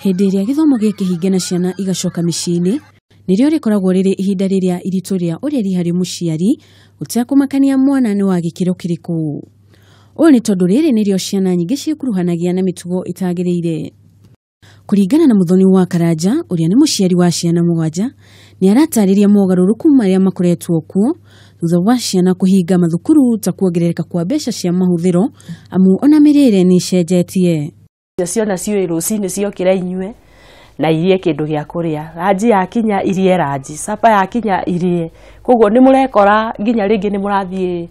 Hĩndĩ ĩrĩa gĩthomo gĩkĩhinge na ciana igacoka mĩciĩ-inĩ, nĩrĩo rĩkoragwo rĩrĩ ihinda rĩrĩa iritũ rĩa ũreri harĩ mũciari gũtekũmakania mwana nĩ wa gĩkĩro kĩrĩkũ. Ũũ nĩ tondũ rĩrĩ nĩrĩo ciana nyingĩ ciĩkuruhanagia na mĩtugo ĩtagĩrĩire. Kũringana na Muthoni wa Karanja ũrĩa nĩ mũciari wa ciana 7, nĩ aratarĩria mogarũrũku marĩa makoretwo kuo thutha wa ciana kũhinga mathukuru ta kuongerereka kwa mbeca cia mahũthĩro amu ona mĩrĩre nĩ ĩcenjetie. Ciana ciũĩ rũcinĩ ciokĩra inyue na irie kĩndũ gĩa kũrĩa, ranji yakinya irie ranji, sapa yakinya irie. Koguo nĩ mũrekora nginya rĩngĩ nĩ mũrathiĩ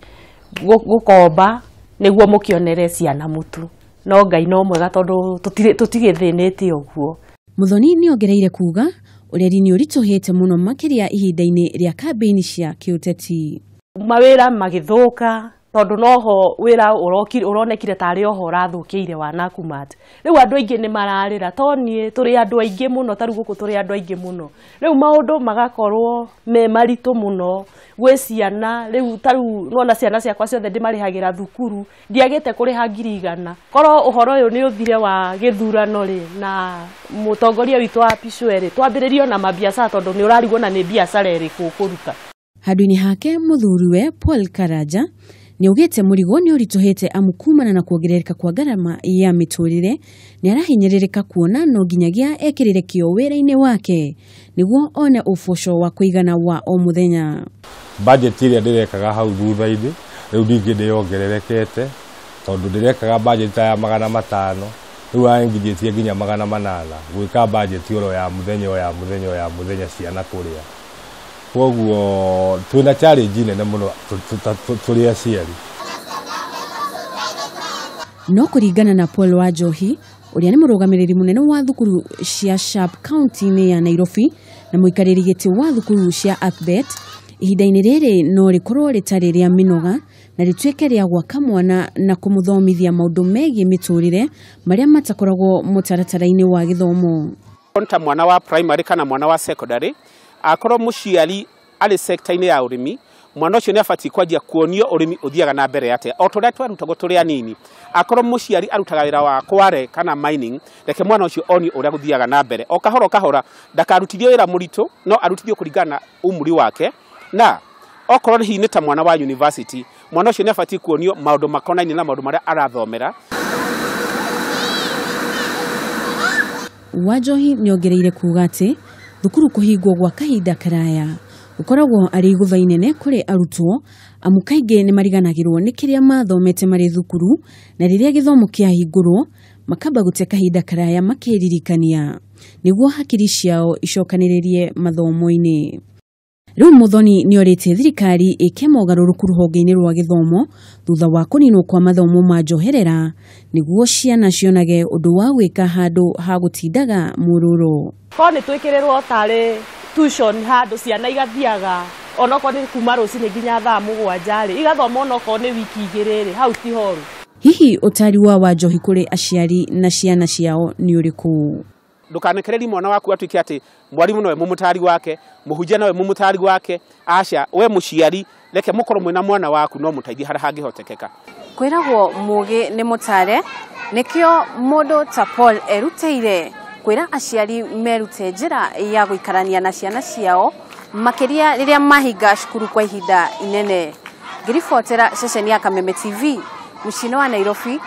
gũkomba nĩguo mũkĩonere ciana mũtu. No Ngai no mwega tondũ tũtigĩthĩnĩte ũguo. Muthoni nĩ ongereire kuga ũreri nĩ ũritũhĩte mũno makĩria ihinda-inĩ rĩa kambĩini cia kĩũteti. Mawĩra magĩthũka tondũ noho wĩra ũronekire tarĩ oho ũrathũkĩire wa Nakumatt. Rĩu andũ aingĩ nĩ mararĩra to niĩ tũrĩ andũ aingĩ mũno, ta rĩu gũkũ tũrĩ andũ aingĩ mũno. Rĩu maũndũ magakorwo me maritũ mũno gwĩ ciana. Rĩu ta rĩu nĩwona ciana ciakwa ciothe ndĩmarĩhagĩra thukuru, ndiagĩte kũrĩha 100,000. Korwo ũhoro ũyũ nĩ ũthire wa gĩthurano rĩ, na mũtongoria witũ wa Picwe rĩ, twambĩrĩrie ona mabiacara tondũ nĩ ũrarigwo na nĩ biacara ĩrĩkũ ũkũruta. Handũ-inĩ hake mũthuriwe Paul Karanja nĩaugĩte mũrigo nĩ ũritũhĩte amu kumana na kuongerereka kwa ngarama ya mĩtũrĩre nĩ arahinyĩrĩrĩka kuona no nginyagia ekĩrĩre kĩo wĩra-inĩ wake nĩguo one ũboco wa kũigana wa o mũthenya. Budget ĩrĩa ndĩrekaga hau thutha-inĩ rĩu ningĩ nĩyongererekete tondũ ndĩrekaga budget ya 500 rĩu anginyĩtie nginya 800 gwĩka budget oro ya mũthenya o ya mũthenya o ya mũthenya ciana kũrĩa. Koguo twĩna challenge nene mũno tũrĩ aciari. No kũringana na Paul Wanjohi ũrĩa nĩ mũrũgamĩrĩri mũnene wa thukuru cia Sharp county-inĩ ya Nairobi na mũikarĩri gĩtĩ wa thukuru cia APBET, ihinda-inĩ rĩrĩ no rĩkorwo rĩtarĩ rĩa mĩnoga na rĩtuĩke rĩa gwaka mwana na kũmũthomithia maũndũ megiĩ mĩtũrĩre marĩa matakoragwo mũtaratara-inĩ wa gĩthomo. Ta mwana wa primary kana mwana wa secondary akorwo mũciari arĩ sector-inĩ ya ũrĩmi, mwana ũcio nĩ abatiĩ kwanjia kuonio ũrĩmi ũthiaga na mbere atĩa o tũrĩa twarutagwo tũrĩ anini. Akorwo mũciari arutaga wĩra wa kware kana mining, reke mwana ũcio onio ũrĩa gũthiaga na mbere o kahora o kahora, ndakarutithio wĩra mũritũ no arutithio kũringana na umri wake. Na okorwo hihi nĩ ta mwana wa university, mwana ũcio nĩ abatiĩ kuonio maũndũ makonainie na maũndũ marĩa arathomera. Wanjohi nĩ ongereire kuga atĩ thukuru kũhingwo gwa kahinda karaya gũkoragwo arĩ igũtha inene kũrĩ arutwo amu kaingĩ nĩ mariganagĩrwo nĩ kĩrĩa mathomete marĩ thukuru, na rĩrĩa gĩthomo kĩahingũrwo makamba gũte kahinda karaya makĩririkania nĩguo hakiri ciao icokanĩrĩrie mathomo-inĩ. Rĩu Muthoni nĩ orĩtie thirikari ĩke mogarũrũku rũhonge-inĩ rwa gĩthomo thutha wa kũninwo kwa mathomo ma njoherera nĩguo ciana cionage ũndũ wa gwĩka handũ ha gũtindaga mũrũrũ. Korwo nĩ twĩkĩrĩrwo tarĩ tuition handũ ciana igathiaga onokorwo nĩ kuma rũcinĩ nginya thaa 7 rĩ, igathoma onokorwo nĩ wiki 2 rĩ, hau ti horu. Hihi ũtari wa Wanjohi kũrĩ aciari na ciana ciao nĩ ũrĩkũ? Ndũkanekererie mwana waku atuĩke atĩ mwarimũ nowe mũmũtari wake, mũhunjia nowe mũmũtari wake. Aca, we mũciari reke mũkorwo mwĩna mwana waku no mũteithie harĩa hangĩhotekeka. Kwĩragwo mũgĩ nĩ mũtare, nĩkĩo mũndũ ta Paul erutĩire kwĩra aciari merute njĩra ya gũikarania na ciana ciao makĩria rĩrĩa mahinga cukuru kwa ihinda inene. Ngĩribotera ceceni ya Kameme TV mũciĩ-inĩ wa Nairobi,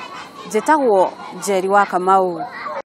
njĩtagwo Njeri wa Kamau.